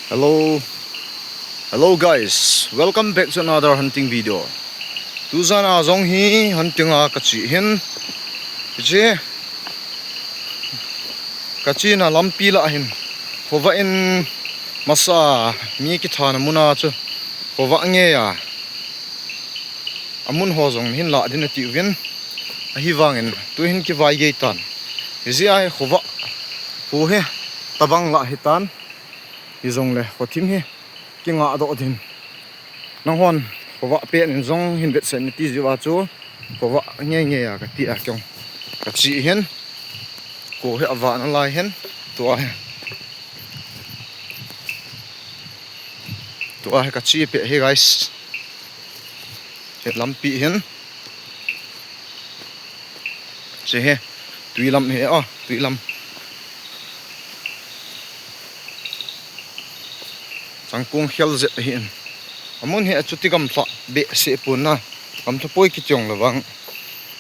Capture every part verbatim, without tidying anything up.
Hello. Hello guys, welcome back to another hunting video. Tujan a jong hi hunting a kache hin. Hiche kachena lampi lah hin khovah in masa mi kithana muna chu khovah ngei a amun ho jong hin lah din ati uvin, ahivangin tuhin kivai gei tan. Hijeh a hi khovah khu hi tabang lah hitan, hijongle khothim hi kingah doh din. Nanghon khovah pet in jong hin vetsah in nati jiu a chu khovah ngei ngei a kati a keiin kache hin. Kho hi avah nalai hin tua hi. Tua hi kache pet hi guys. Hi lampi hin. Hiche hi tui lam hi, oh, tui lam. Changkong khel jep ahin. Amun hi achuti gamlha behseh pon na. Gamlha poi kiti jongle vang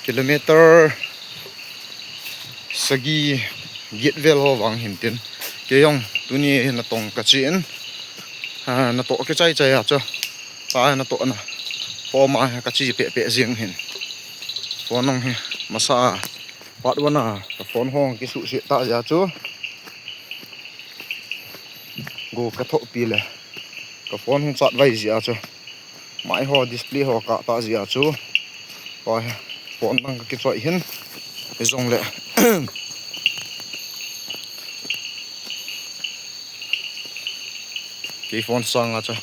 kilometer sagi get vel ho vang hintin. Kei jong tuni hi natong kache in. Ha, natoh kichai chai a chu. Tua natohna form a kache peh peh jeng hin. Phone jong hi masa a part one a ka phone ho kisuhset tah jeh a chu go kathopi le ka phone hung chat vai jeh a chu, mai ho display ho kah tah jeh a chu, tua hi phone dang kakichoi hin. Hijongle kei phone sanga chu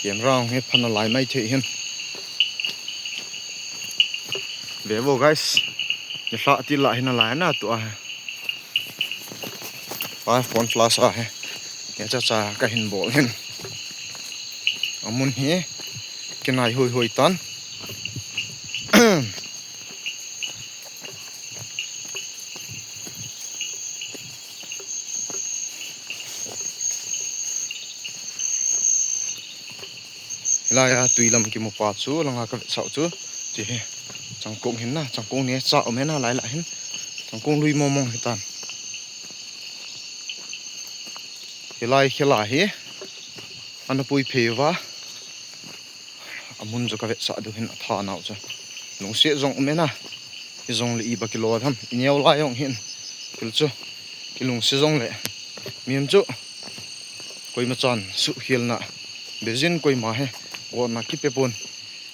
camera hi pha nalai maithei hin. Ve vo guys, nilhah til lah hi nalai na tua hi. Tua phone flash ahi. Hiche cha kahin bol hin. Amun hi kinai hoi hoi tan. Hilai a tui lam kimu pa chu langa kavetsah u chu. Hiche hi changkong hin na, changkong neocha um e na, lai lah hin changkong lui mong mong hitan. Hilai khel a hi ana pui phei uva. Amun chu kavetsah diu hin athanau chu. Lungset jong um e na. Hijongle iba kilo tham. Ineo lai jong hin. Thil chu kilungset jongle mihem chu koima chan suhkhelna beijin koima hi gotna kipe pon.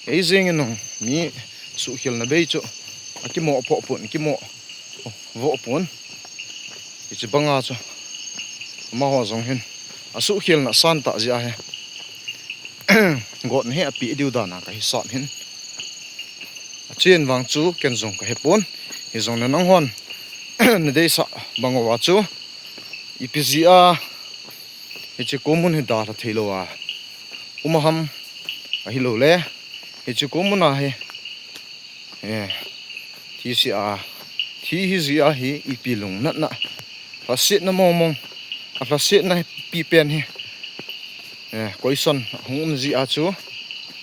Ei jeng in jong mi suhkhelna bei chu akimo phoh pon, kimo voh pon. Hiche banga chu amaho jong hin asuhkhelna san tah jeh a hi gotna hi apeh diu dan a kahisap hin. Achen vang chu ken jong kahepon. Hijongle nanghon nadeisah bang uva chu ipi jeh a hiche khomun hi dalha theilou a um a ham, ahiloule hiche khomun a hi, eh, thise a thi hi jeh a hi ipi lungnatna, lhasetna mong mong, alhasetna pipen hi, eh, question ahung um jeh a chu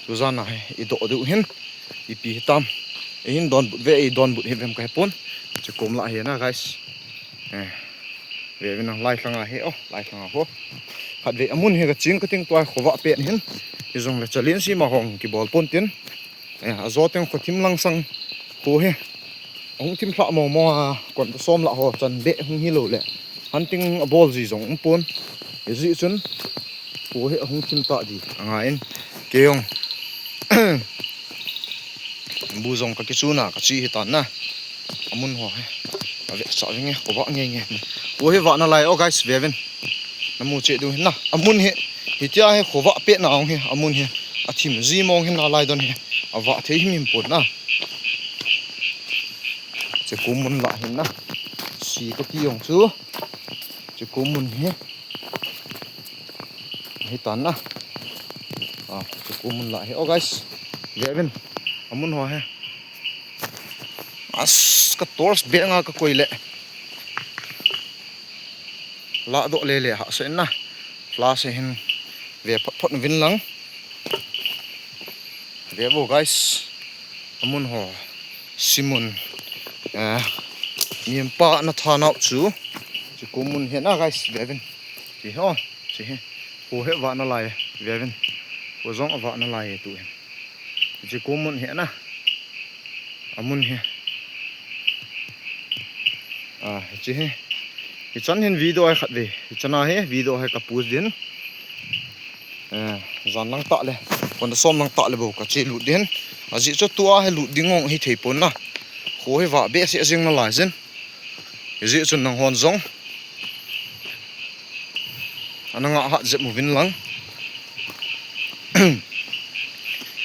tujan a hi idoh diu hin. Ipi hitam, eihin donbut ve, eidonbut hih uvem kahepon. Hiche kom lah hi na guys. Eh, ve uvin lang, lailhang a hi, oh, lailhang a ho. Khatvei amun hi kaching kating tua khovah pet hin. Hijongle challenge ima hung kibol pon tin. Eh, ajo teng khothim langsang kho hi ahung thim lhah mong mong a, kon ta som lah ho chan beh hung hiloule hunting abol ji jong um pon. Hijeh chun kho hi ahung thim tah di angai in, kei jong bu jong kakichuna kache hitan na. Amun ho hi avetsah vinge, khovah ngei ngei. Kho hi vah nalai o guys, ve uvin. Namu cheh diu hin na. Amun hi, hitia hi khovah petna jong hi amun hi athim ji mong hin nalai don hi. Avah thei him him pon na. Hiche khomun lah hin na. Si kati jong chu hiche khomun hi hitan na. Ah, hiche khomun lah hi. Oh guys, ve uvin. Amun ho hi. As ka torch beng a kakoi le lahdoh lele hahsa in na. Flash a hin ve phot phot uvin lang. Ve vo guys. Amun ho. Simun. Eh, mihem pa nathanau chu. Hiche khomun hi na guys, ve uvin. Hiche ho, hiche hi. Kho hi vah nalai, veuvin. Kho jong avah nalai tu hin. Hiche kho mun hi na. Amun hi. Ah, hiche hi. Hichan hin video hi khat ve. Hichan a hi video hi ka post din. Eh, jan lang tah le. Konta som lang tah le bou kache lut din. Ajeh chu tua hi lut ding ong hithei pon na. Kho hi vah behseh jing nalai jin. Hijeh chun nanghon jong ana ngah hat jep uvin lang.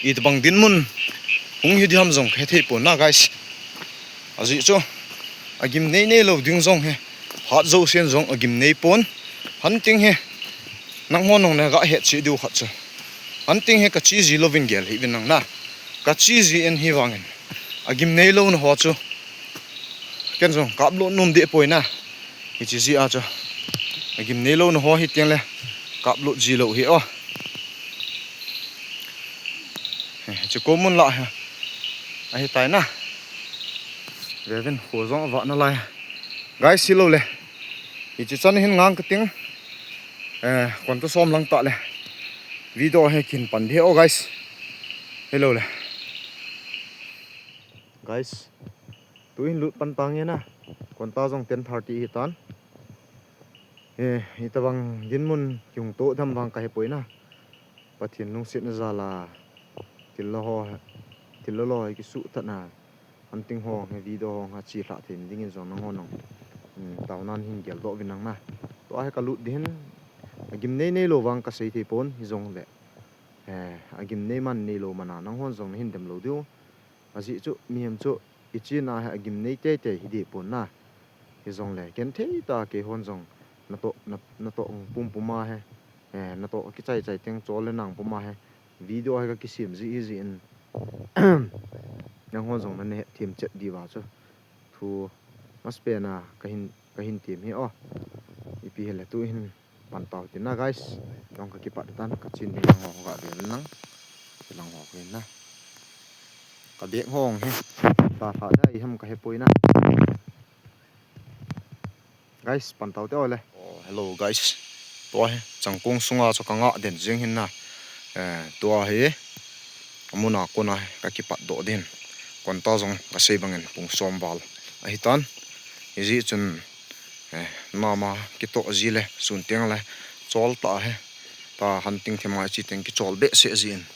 Itobang dinmun hung hi diham jong kahethei pon na, guys. Ajeh chu agimnei neilou ding jong hi hat jousen jong agimnei pon. Hunting hi nanghon nong naga hetchet diu khat chu. Hunting hi kache ji louvin gel hih uvin lang na. Kache ji in hivangin agimnei louna ho chu ken jong kaplut nom deh poi na. Hiche jeh a chu agimnei louna ho hiteng le kaplut ji lou hi o. Hiche kho mun lah hi ahitai na. Veuvin, kho jong avah nalai. Guys, hilou le. Hiche chan hin ngang kating. Eh, konta som lang tah le video hi kin pan ding o, guys. Hilou le. Guys, tu hin lut pan tange na. Konta jong ten thirty hitan. Eh, itobang dinmun kihung toh dam vang kahe poi na. Pathen lungsetna jal a thil lou ho, thil lou lou hi kisuh tah na. Hunting ho hi video ho hi chelhah thei dingin jong nanghon nong, um, taonan hin geldoh uvin lang na. Tua hi kalut din, agimnei neilou vang kasei thei pon, hijongle. Eh, agimnei man neilou man a nanghon jong nahin dem lou diu. Ajeh chu mihem chu ichena hi agimnei teitei hi deh pon na. Hijongle ken thei tah keihon jong natoh, na, natoh pumpum a hi, eh, natoh kichai chai teng chol le nang pum a hi video hi kakisem ji hi jeh in nanghon jong nana hethem chet diu va chu thu maspen a kahin, kahin tem hi o. Ipi hile tu hin pan tau tin na, guys. Jong kakipat tan, kachen ding lang ho ga ve lang. Lang ho hin na. Ka bag ho hi. Ta tha dai ham kahe poi na. Guys, pan tau te o le. Oh, hello guys. Tua hi changkong sunga chu kangah den jing hin na. Eh, tua hi amun a kona hi kakipatdoh din. Konta jong kasei bangin pung som val ahitan. Hijeh chun, eh, nama kitoh ji le, sun teng le, chol tah hi, ta hunting thema chi teng kichol behseh jin.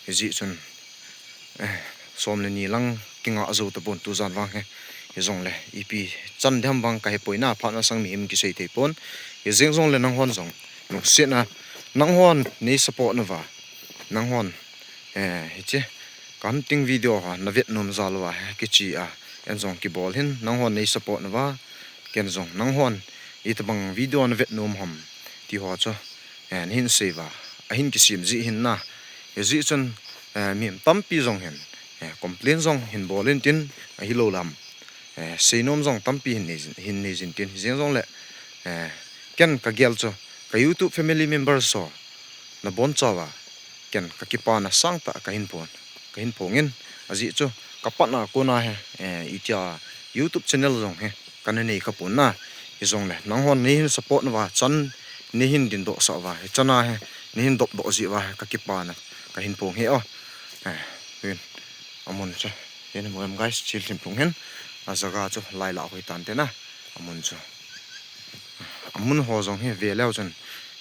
Hijeh chun, eh, som le ni lang kingah jou tapon tujan vang hi. Hijongle, ipi chan diham vang kahe poi na, phat masang mihem kisei thei pon. Hijeng jongle nanghon jong, lungsetna, nanghon nei support nauva, nanghon, eh, hiche, ka hunting video ha, navet nom jal uva, kiche a, ken jong kibol hin, nanghon nei support nauva, ken jong, nanghon, itobang video navet nom ham, ti ho chu, eh, nahin sei uva, ahin kisem ji hin na, hijeh chun, eh, mihem tampi jong hin, eh, complain jong hin bol in tin, ahilou lam, eh, seinom jong tampi hin nei jin, hin nei jin tin, hijeng jongle, eh, ken kagel chu, ka YouTube family members ho, nabonchauva, ken kakipana sangtah kahin phong, kahin phong in, ajeh chu, kapatna kona hi, eh, itia YouTube channel jong hi, kana nei khapon na, hijongle, nanghon neihin support nauva, chan neihin dindoh sah uva, hichan a hi, neihin dopdoh ji uva, kakipana, kahin phong hi o, eh, hin, amun chu, hin mu em guys, chil thim phung hin, ajaga chu, lai lah hoi tan te na, amun chu. Amun ho jong hi ve leu chun,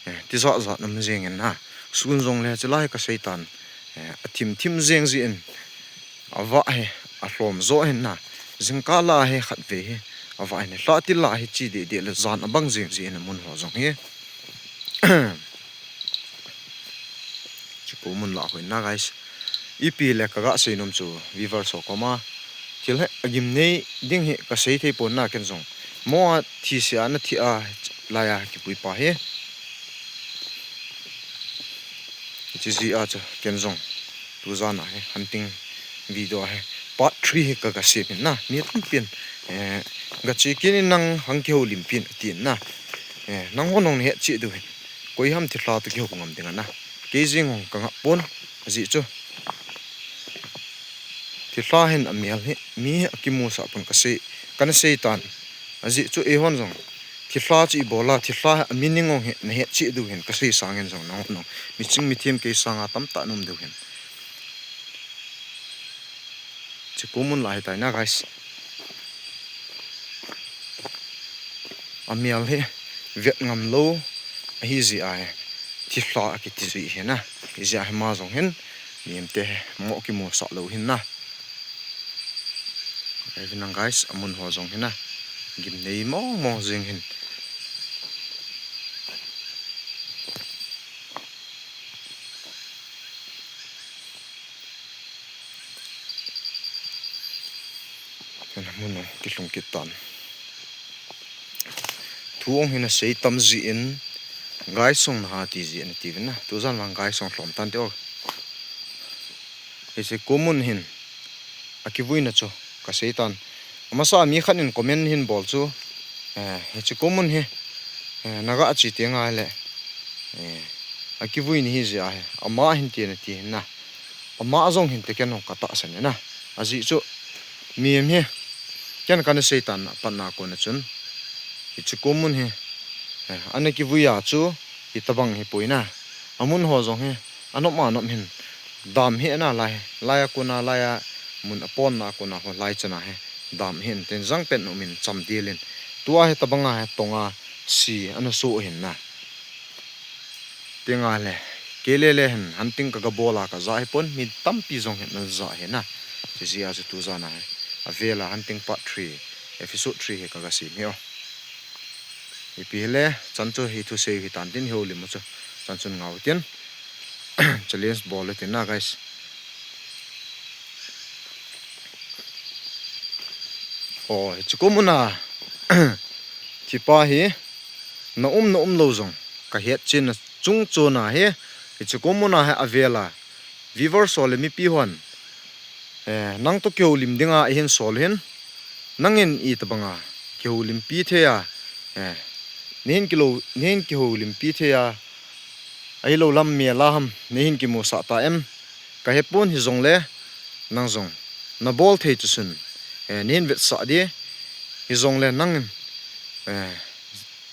eh, tijat jat um jeng in na. Sun jongle chulai kasei tan, eh, athim thim jeng jin. Avah hi, alhom jo hin na. Jingkah lah hi khatvei hi. Avah hi lhah til lah hi che deh deh le jan abang jeng jin amun ho jong hi. Chu kho mun lah hoi na guys. Ipi le kaga seinom chu viewers ho koma. Thil hi agimnei ding hi kasei thei pon na ken jong. Mo a thi sia na thi a lai a kipui pa hi. Hiche jeh a chu ken jong. Tujan a hi hunting video hi. Part three hi kaga sem in na. Mi tampin. Eh, gache kit in nang hung kihoulim pin tin na. Eh, nanghon nong nahet cheh diu hin. Koi ham thilha toh kihou ngam ding a na. Kei jeng hung kangah pon. Ajeh chu. Thilha hin amel hi, mi hi akimusah pon kasei, kana sei tan. Ajeh chu eihon jong. Thilha chu i bol a, thilha a meaning jong hi na het cheh diu hin, ka sei sangin jong nang, nang. Miching mithem kei sanga tamtah na um diu hin. Hiche ko mun lah hi tai na, guys. A mial hi vet ngam lou ahi jeh a hi thilha a kiti jeh hi na. Hijeh a hi ama jong hin, mihem te hi mo kimusah lou hin na. Ei, vin lang guys, a mun ho jong hin a, gimnei mong mong jing hin. Hin a mun ho kilhung kit tan. Thu jong hin a sei tam jeh in, guys jong na ha ti jeh in a ti vin na. Tujan vang guys jong lhom tan te o. Hiche ko mun hin a kivuina chu ka sei tan. Amasa mi khat in comment hin bol chu, eh, hiche ko mun hi, eh, na ga che teng ahile, eh, a kivui ni hi jeh a hi, ama hin ti na ti hin na. Ama jong hin te ken jong ka tahsan e na. Ajeh chu, mihem hi, ken kana sei tan a pat na kon a chun, hiche ko mun hi, eh, ana kivui a chu, hitabang hi poi na. A mun ho jong hi, a nop a nop hin, dam hi ana lai, lai a kon a, lai a mun a pon na a kon a ho lai chan a hi, dam hi in tin jang pen um in cham dil in. Tua hitabang a hi tong a si ana so hin na. Teng ahile, kei le le hin, hunting ka ga bol a ka ja hi pon, mi tampi jong hin ana ja hi na. Hijeh a chu tujan a hi, a vel a hunting part three, episode three hi ka ga sem hi o. Ipi hile, chan chu hi thusei hi tan tin hi houlim u chu. Chan chun ngau tin. Challenge bol u tin na, guys. O, hiche ko mun a. Thipa hi. Na um, na um lou jong. Ka het chen na chung chon a hi. Hiche ko mun a hi a vel a. Viewers ho le mipi hon. Eh, nang toh kihoulim dinga eihin sol hin, nangin itabanga kihoulimpi thei a, eh, neihin kilou, neihin kihoulimpi thei a, ahilou lam mel a ham, neihin kimusah ta em? Ka hepon hijongle, nang jong, na bol thei chu sun, eh, neihin vetsah di, hijongle nangin, eh,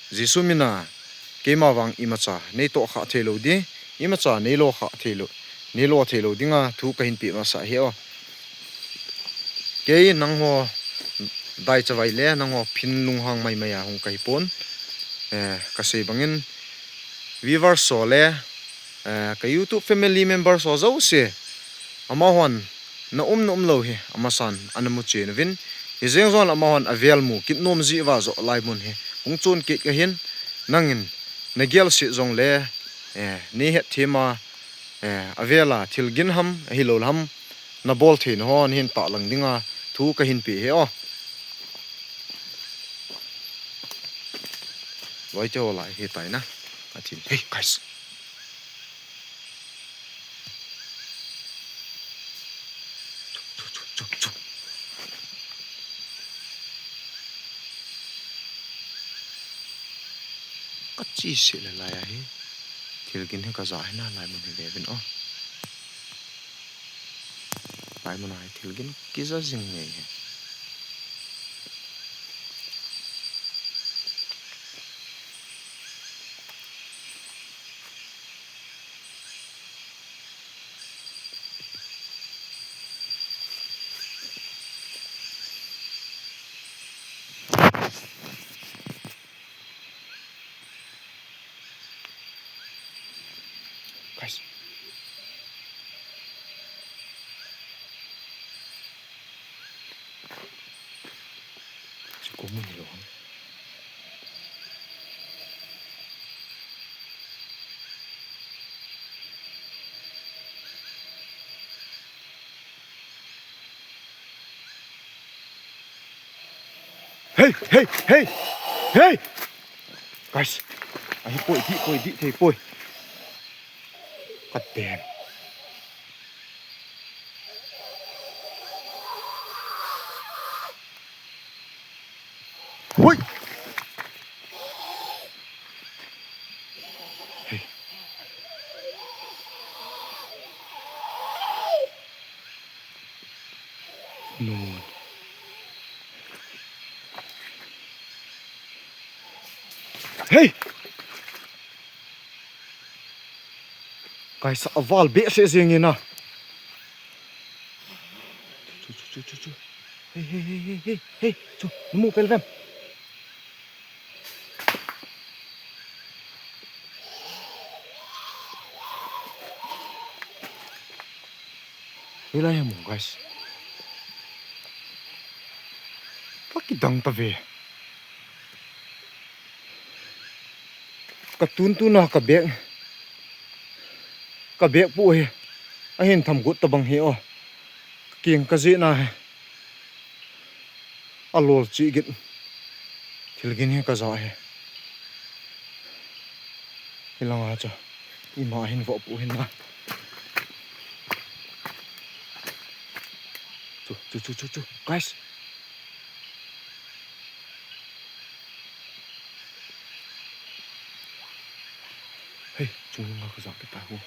Jesu mina keima vang imacha nei tohkhah theilou di, imacha nei lokhah theilou, nei lo theilou dinga thu kahin peh masa hi o. Kei nangho daichavai le nangho phin lunghang maimai a hung kahipon, eh, kasei bangin viewers ho le, eh, ka YouTube family members ho jouse, amahon na um na um lou hi, amasan ana mu chen uvin. Hijeng jongle amahon avel mu kit nom jeh uva joh laimun hi hung chon kit kahin, nangin na gel se jongle, eh, nei hetthem a, eh, avel a thilgin ham, ahilou le ham, na bol theina ho, neihin tahlang dinga thu kahin peh hi o. Loi te ho lai hi tai na. Atin, hey, guys. Chu, chu, chu, chu. Ka chi se le lai ahi. Thilgin hi ka ja hi na lai mun hi ve vin o. Lai mun a hi thilgin kija jing ngei hi. Guys. Chu ko mun lo. Hey, hey, hey, hey! Guys, ahi poi, dih poi, dih thei poi. Ka damn. Hui! Hey. No. Hey! Guys, aval behseh jeng in a. Chu, chu, chu, chu, chu. Hey, hey, hey, hey, hey, hey. Chu, namu pel vem. Hilai hi mo, guys. Ka kidang ta ve. Ka tun tun a ka bag, ka bag pu hi ahin tham got tabang hi o. Ka keng ka jeh na hi alol chih gin. Thil gin hi ka ja hi. Hilanga chu ima hin vo pu hin na. Chu, chu, chu, chu, chu. Guys. Hey, chunga ka ja kit ta ho.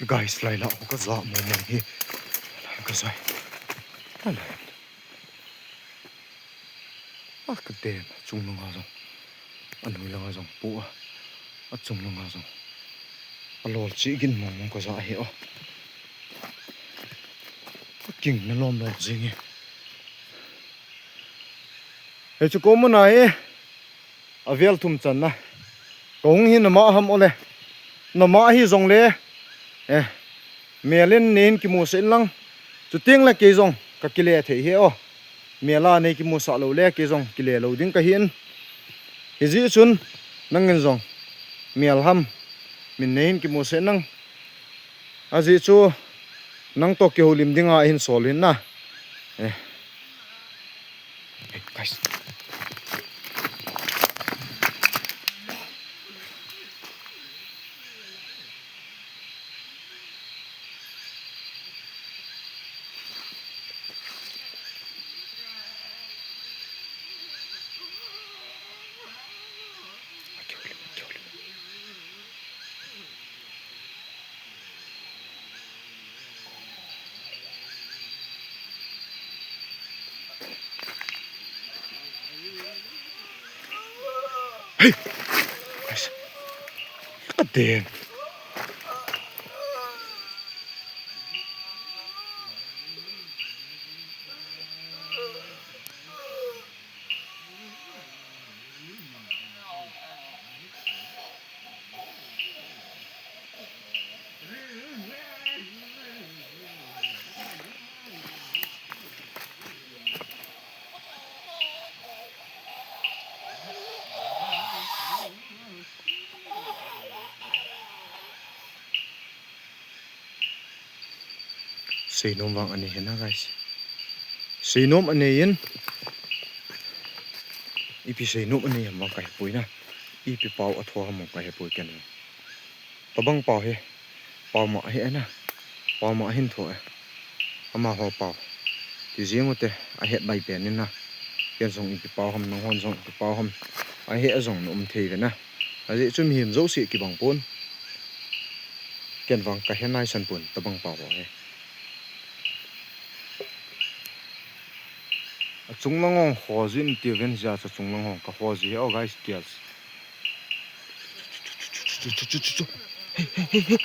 Guys, lai la ka ja mo mo hi. Lai ka ja. Lai. A ka den, achung langa jong. Anoi langa jong pu a. Achung langa jong. Alol chih gin mong mong ka ja hi o. Ka keng na lom lom jing e. Hei chu ko mun a hi. Avel thum channa. Ka hung hi nama ham ole. Nama hi jong le. Eh. Mel in nei hin kimu sah in lang. Chuteng le kei jong ka kile thei hi o. Mel a nei kimu sah lou le kei jong kile lou ding ka hin. Hijeh chun nangin jong mel ham min nei hin kimu sah in lang. Ajeh chu nang toh kihoulim dinga hin sol hin na. Eh. Hey, guys. Hey! Guys. Ka den. Seinom vang anei hi na, guys. Seinom anei in. Ipi seinom anei ham vang ka hepoi na. Ipi pao atho ham vang ka hepoi ken. Tabang pao hi. Pao ma hi na. Pao ma hin tho e. Amaho pao. Ti jing u te ahet bai pen in na. Ken jong ipi pao ham, nanghon jong ipi pao ham. Ahet jong na um thei ve na. Ajeh chu mihem jouse kibang pon. Ken vang ka he naisan pon, tabang pao ho hi. Achung lang hong ho jin ti ven jia, achung lang hong ka ho ji he, oh guys, girls. Hey, hey, hey, hey.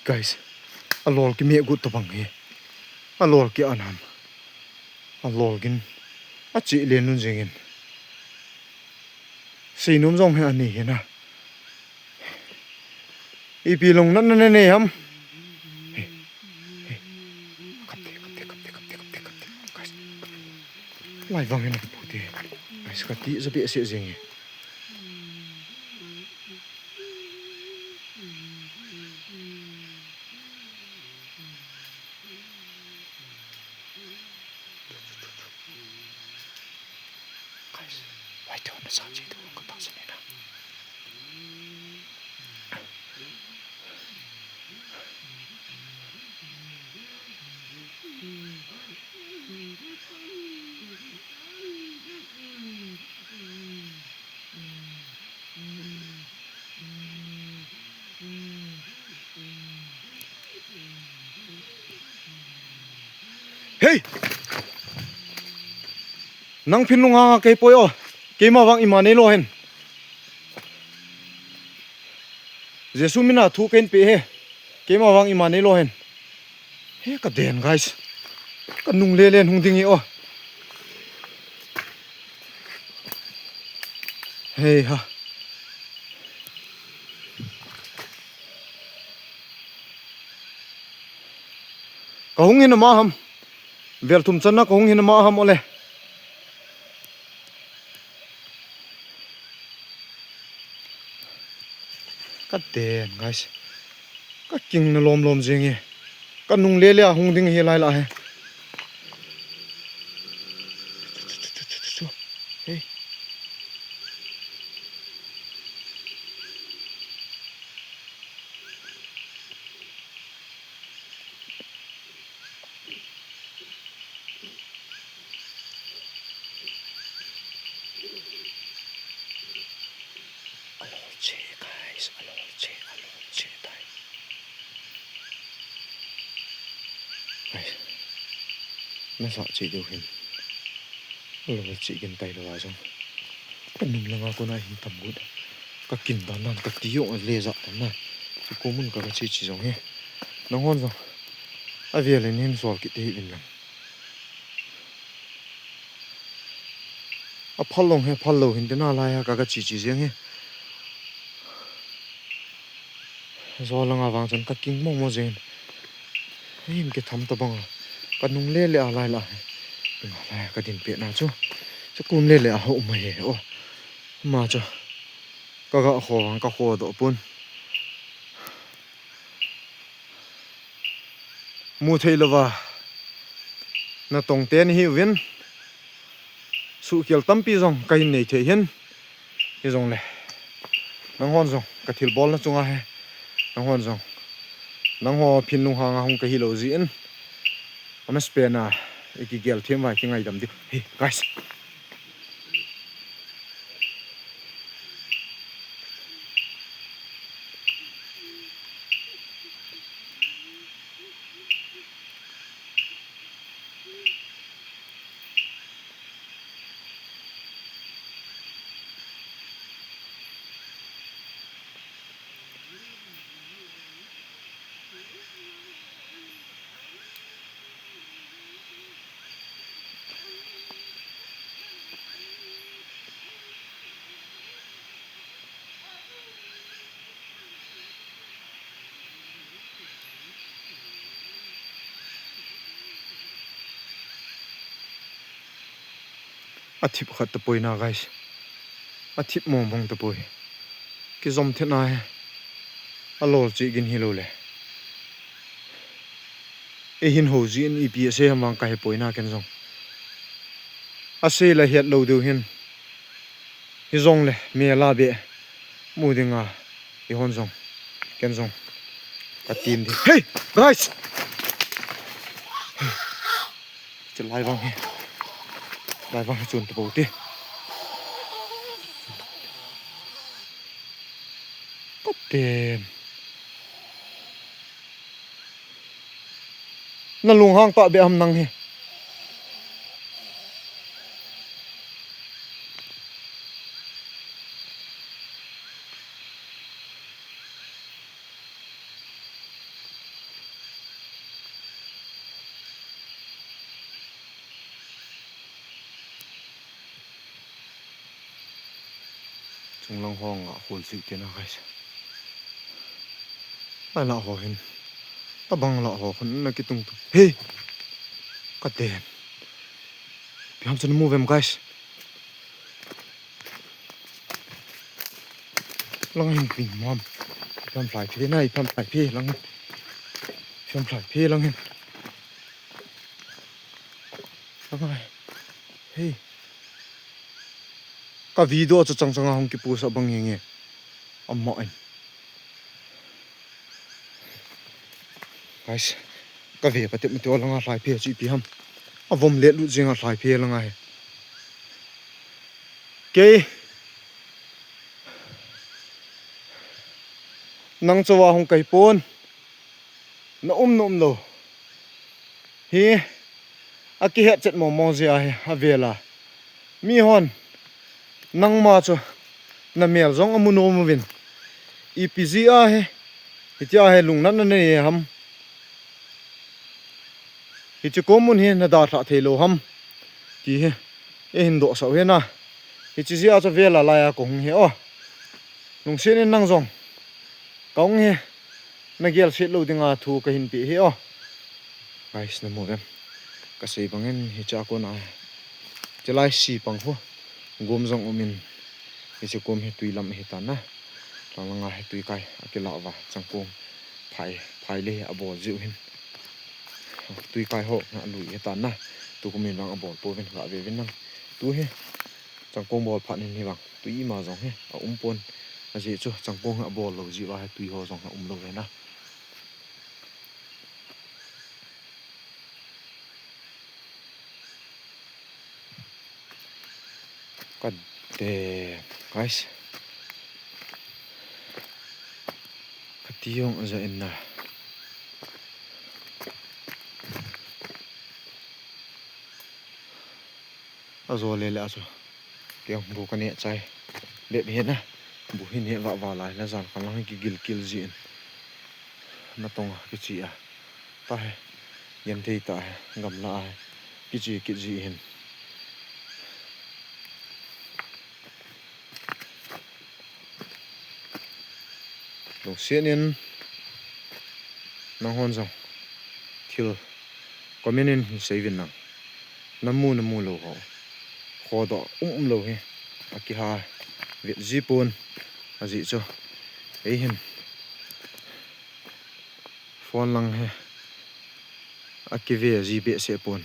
Guys, Alol kimeh got tabang hi. Alol ki anam. Alol gin. Achi len lun jingin. Seinom jong hi ani hina. Ipi lungnatna nanei ham. He, he. Kapte, kapte, kapte, kapte, kapte, kapte. Guys. Lai vang hina kapute. Guys, kati jabe se jing e. Guys, vai te hon na sa chi tu ka ta sa ne na. Hei! Nang phin lunghang a kei poi o. Keima vang ima nei lo hen. Jesu mina thu kein pe he. Keima vang ima nei lo hen. He ka den, guys. Ka nung le len hung ding hi o. Hei ha. Ka hung hin ama ham. Vel thum channa ka hung hin ama ham ole. Ka den, guys. Ka king na lom lom jing e. Ka nung le le a hung ding hi lai la he. Hey. Alol che, guys, alol che, alol che tai. Guys, na sa che deu hin. Alol che gin tai lo a jong. Ka nung langa kona hin tam got. Ka kin dan nan ka ti jong a le ja tan na. Chu ko mun ka ka che chi jong he. Nang hon jong. A vel in hin sol kit te hi vin lang. A phal long he phal lo hin te na lai ha ka ka chi chi jeng he. Zo langa vang chan ka king mong mong jeng. Hin ke tham ta bang. Ka nung le le a lai la he. Nga lai ka din pe na chu. Chu kum le le a ho ma he o. Ma chu. Ka ga kho vang ka kho doh pun. Mu thei lova. Na tong te ni hi uvin. Suhkhel tampi jong ka hin nei thei hin. Hi jong le. Nang hon jong ka thil bol na chunga he. Nang hon jong. Nang ho phin lunghang a hung ka hi lo ji in. Ama spena. I ki gel them vai ki ngai dam di. Hey, guys. A thip khat tapoi na, guys. A thip mong mong tapoi. Kijom thei na he. A lol chi gin hi lo le. E hin ho ji in ipi a se ham vang ka he poi na ken jong. A se la hiat lo deu hin. Hi jong le, me la be. Mu ding a. I hon jong. Ken jong. Ka tin di. Hey, guys! Che lai vang he. Lai vang he chun ta bo ti. Paten. Na lunghang ta be ham nang he. Chunglang ho nga hol si tina, guys. Ai la ho hin. Tabang la ho khun na kitung tu. Hey! Ka ten. Pi ham chun mu vem, guys. Lang hin ping mom. Pi ham fly phi na, pi ham fly phi lang hin. Pi ham fly phi lang hin. Lang hin. Hey. Ka video chu chang chang a hung kipost a bang nge nge. Ama in. Guys, ka ve ka tep mate o langa hlai phe chu ipi ham. A vom let lut jing a hlai phe langa he. Kei. Nang chawa hung kai pon. Na um na um lo. Hi, a kihet chet mong mong jia hi, a vela. Mi hon, nangma chu, na mel jong a mu nom uvin. Ipi jia hi, hitia hi lungnatna nei ham. Hiche komun hi na dalha thei lo ham. Ti hi, e hin doh sau hi na. Hiche jia chu vela laiya ka hung hi o. Lungset in nang jong. Ka hung hi. Na gel set lo dinga thu ka hin pe hi o. Guys, na mu vem. Ka sei bangin hicha kona. Chilai si pang ho. Gom jong umin. Hiche kom hi tui lam hi ta na. Lang langa hi tui kai. A kila va. Changkong. Phai. Phai le a bol jiu hin. Tui kai ho. Na lui hi ta na. Tukum in lang a bol pouvin ga ve vin lang. Tu hi. Changkong bol phat nin hi vang. Tui ima jong hi. A um pon. Ajeh chu. Changkong a bol lo jiu a hi tui ho jong a um lo ve na. Ka te, guys. Ka ti jong aja in na. A jo le le a chu. Kei bu ka neh chai. Bep hi na. Bu hi neh vah vah lai la jan kal lang hi kigil kil ji in. Na tong a kichi a. Ta he. Genthei ta he. Gamla a he. Kichi kit ji hin. Lungset in nanghon jong thil comment in hin sei uvin lang. Na mu na mu lou ho. Khodoh um um lou hi. A kiha vet ji pon. Ajeh chu. Ei hin. Phone lang hi. A kive ji behseh pon.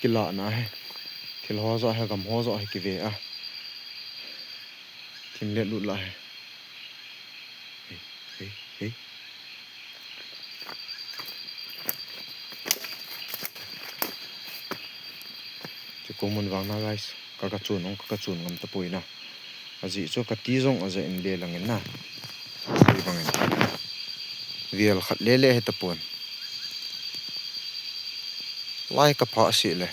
Kila na hi. Thil ho joh hi gam ho joh hi kive a. Thim let lut la hi. Hei, hei, hei. Chu komun vang na, guys. Ka, ka chun ong, ka, ka chun ngam tapoi na. Ajeh chu ka ti jong aja in le lang in na. Sei bang in. Vel khat le le hi tapon. Lai ka pha si le.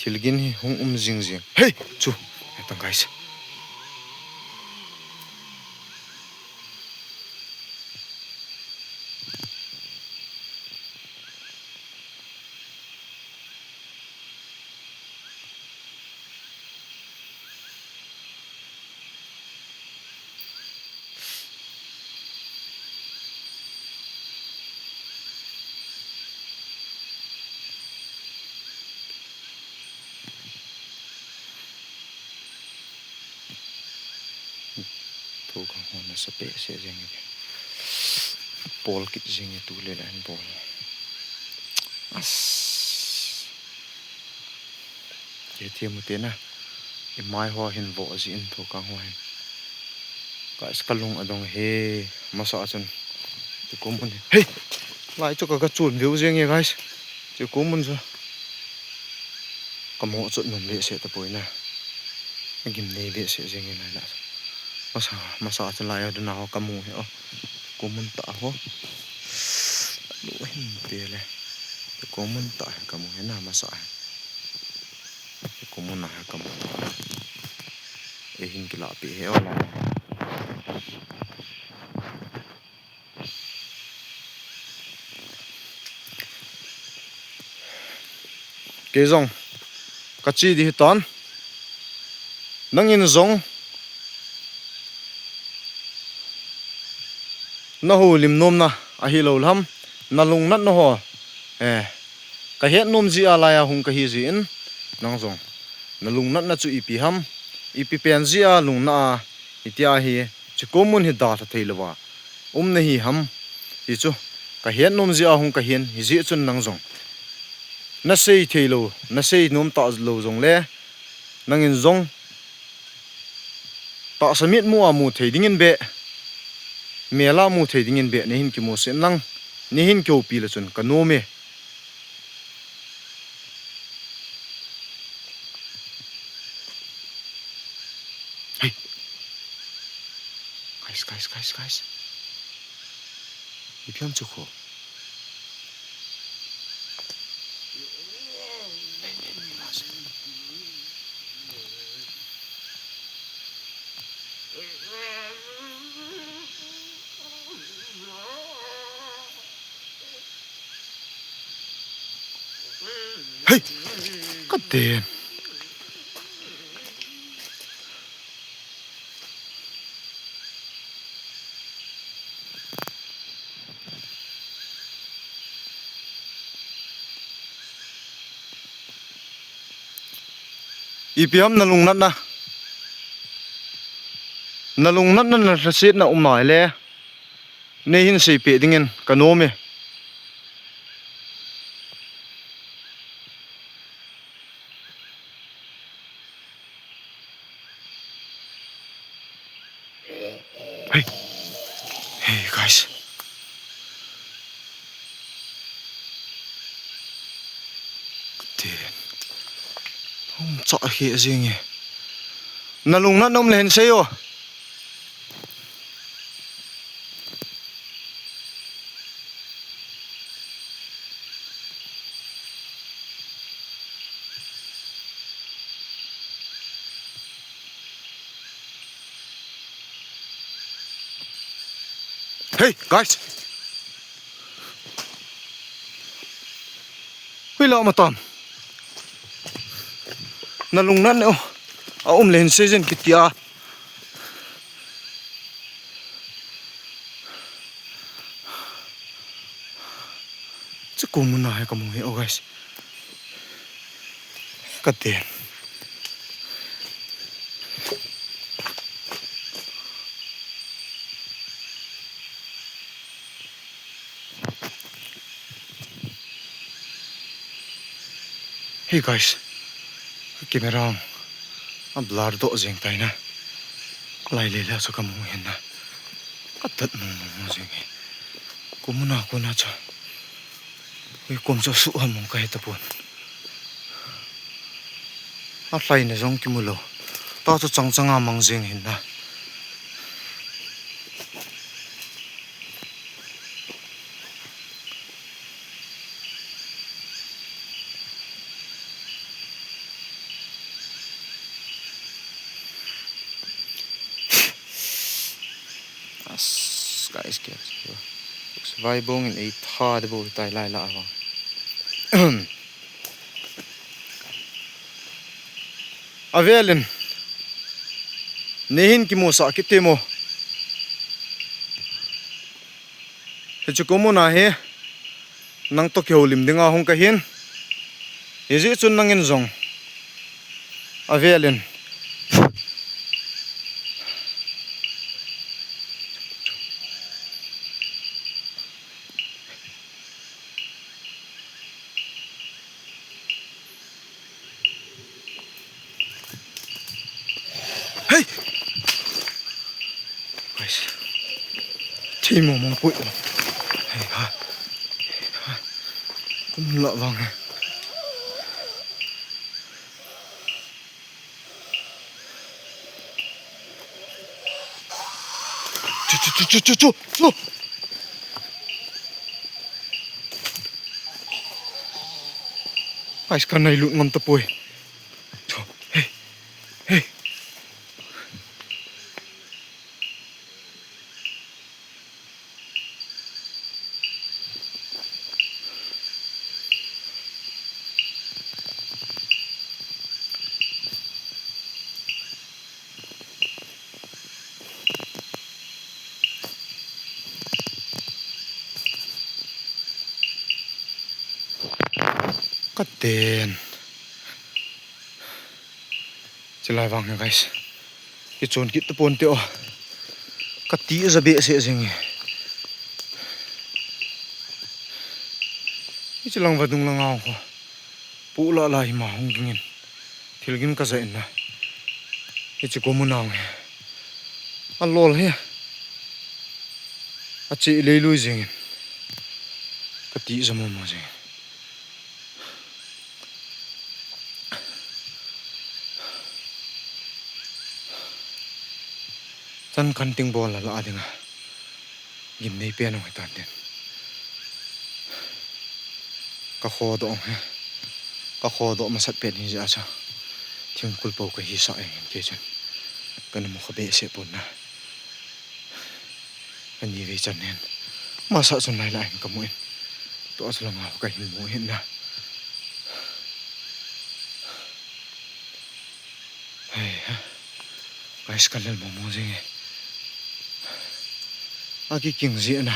Thil gin hi hung um jing jing. Hei! Chu! Hetang, guys. Thu ka hon nasa behseh jeng e. Bol kit jeng e tu le la hin bol. As. Ke thiam u te na. I mai ho hin vo ji in thu ka ho hin. Ka is ka lung adong he. Masa a chun. Ti komun hi. Hei! Lai chu ka, ka chun veu jeng e, guys. Ti komun chu. Ka mo chu num behseh tapoi na. Ka gimnei behseh jeng e lai la. Masa, masa a chun lai a duna ho ka mu hi o. Komun ta ho. Lu hin te le. Komun ta ka mu hi na masa hi. Komun na ka mu. Ei hin kila pi hi o la. Kei jong ka chi di hi ton. Nangin jong na houlim nomna ahilou leh ham, na lungnatna ho, eh, ka het nom jeh a laiya hung kahi jeh in, nang jong na lungnatna chu ipi ham, ipi pen jeh a lungna a, hitia hi, chukhu mun hi dalha thei louva um nahi ham, ti chu ka het nom jeh a hung kahin, hijeh chun nang jong na sei thei lou, na sei nom talou jongleh, nangin jong tahsa mit mu a mu thei dingin beh, mel a mu thei dingin beh, neihin kimu seh in lang, neihin kihoupi leh chun ka nom e. Hey. Guys, guys, guys, guys. Ipi ham chukhu. Hey! Ka den. Ipi ham na lungnatna. Na lungnatna, na lhasetna um nai leh, neihin seipeh dingin ka nom e. Hey. Hey, guys. Ka den. Hung cha hi ajing e. Na lungnatna um leh hin sei o. Hey, guys. Hoilah matam. Na lungnatna o. Aum leh hin sei jin kiti a. Chukhu mun a hi ka mu hi, oh guys. Ka den. Hey guys, ka camera a blur doh jeng tai na. Lai le le chu ka mu hin na. Ka tat mu mu mu jeng hi. Kum na ko na cha. Ui, kum cha su ha mu ka he ta pon. A hlai na jong kimu lou. Ta chu chang chang a mang jeng hin na. As, guys, guys, guys. Vai bong in ei tha de bo tai lai la vang. Avel in. Nei hin kimusah kit temo. Hiche kum mun a hi nang toh kihoulim dinga hung kahin. Hijeh chun nangin jong avel in. Hey! Guys. Thei mo mo pui. Hey, ha. Ha. Kum la vang. Chu, chu, chu. Guys, ka nai lut ngam tapoi. Chu, hey, hey. Ka ten. Chilai vang hi, guys. Kichon kit tapon te o. Ka ti ja behseh jing e. Hichi lang vadung lang a hung ko. Pu la la hi ma hung ging in. Thil ging ka ja in na. Hichi ko mu nang he. A lol he. A chi lei lui jing in. Ka ti ja mo mo jing in. Chan kan ting bol la la dinga. Gim nei pen ong hitan tin. Ka kho do ong he. Ka kho do masat pen hi ja cha. Thing kul po ka hi sa eng ke chan. Kan mu kha behseh pon na. Ani ve chan nen. Masa chun lai lai ka mu in. To as la nga ka hin mu hin na. Hei ha. Guys, ka lel mo mo jing e. A ki king ji na.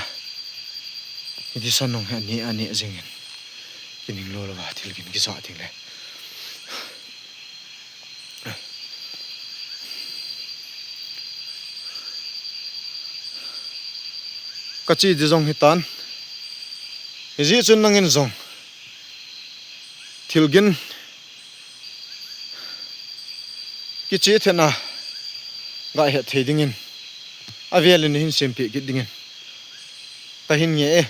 Hiti san nong he ani ani jing in. Kining lo lo va thil kin ki sa thing le. Ka chi di jong hitan. Hijeh chun nangin jong. Thil ging. Kichi thena. Ga het thei dingin. A velin hin sempi kit dingin. Ka hin nge e.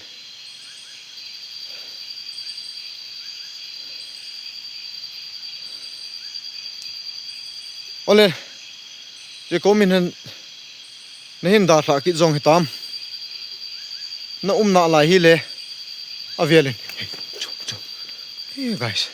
Ole, che ko min han, na hin da thla kit jong hitam. Na um na lai hi le, a velin. Hey, chu, chu. Hey, guys.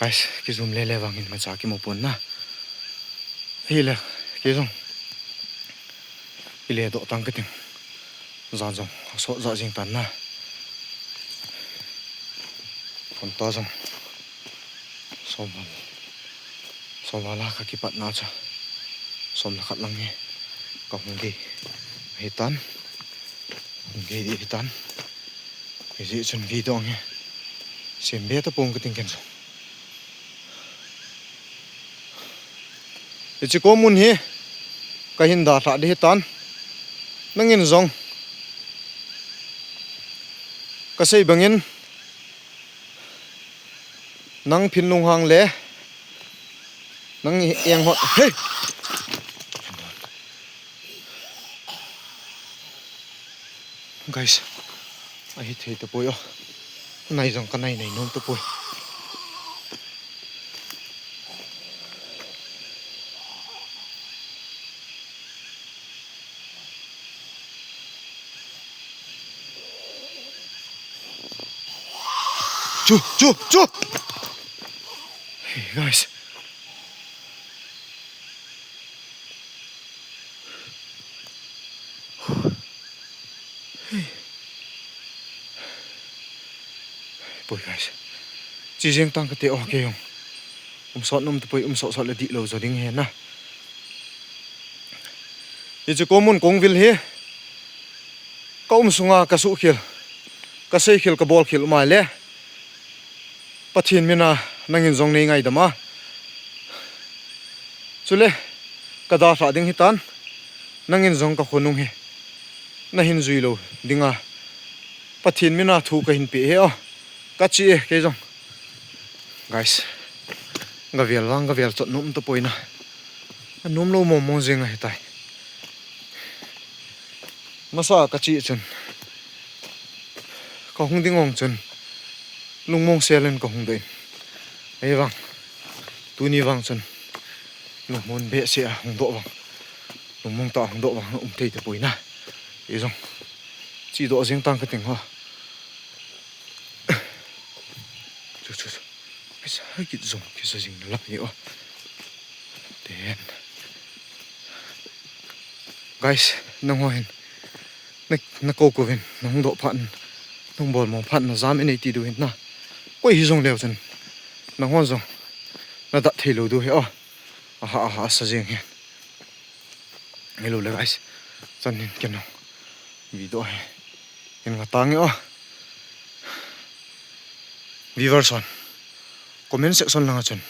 Guys, kijum le le vangin macha kimu pon na. Hile, kijong. Ile do tang kiting. Jan jong, so ja jing tan na. Phone to jong. Som val. Som val a ka kipat na cha. Som na khat lang nge. Ka hung di. Hitan. Hung di di hitan. Hijeh chun video nge. Sem be ta pong ka ting ken jong. Hichi ko mun hi. Ka hin da thla di hitan. Nangin jong. Ka sei bangin. Nang phin lunghang le. Nang eng hot. Hey! Guys. Ahi thei tapoi o. Nai jong ka nai nai nom tapoi. Chu, chu, chu. Hey, guys. Hey. Poi, guys. Chi jeng tang kate o kei jong. Um sot nom tapoi, um sot sot le di lo jo ding he na. Hichi ko mun kong vil hi. Ka um sunga ka suh khel. Ka sei khel ka bol khel um a le. Pathen mina nangin jong nei ngaidam a. Chule ka da thla ding hitan. Nangin jong ka khonung hi. Na hin jui lo dinga. Pathen mina thu kahin pe e o. Kache e, kei jong. Guys. Gavel vang, gavel chot nom tapoi na. Anom lou mong mong jeng ahitai. Masa kache chun. Kahung ding ong chun. Lungmong sel in kahung ding. Ahivang. Tuni vang chun. Lungmong behseh a hung doh vang. Lungmong tah a hung doh vang um thei tapoi na. Kei jong. Chedoh jeng tang kati o. Chu, chu, chu. Kisa kit jong, kisa jing na lam hi o. Ten. Guys, nangho hin. Na, nakou kou vin, nahung doh phat, nahung bol mong phat, najam in eiti diu hin na. Koi hijong leu chun. Nangho jong. Nadat thei lou diu hi o. Aha, aha, asa jeng hin. Hello le guys. Chan hin ken jong. Video hi. Hin nga tang e o. Viewers hon. Comment section langa chun.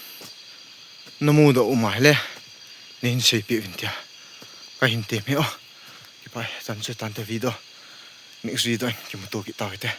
Namu doh um ahile. Neihin seipeh uvin tia. Kahin tem e o. Kipah e, chan chu tante video. Next video in kimuto kit tau hite.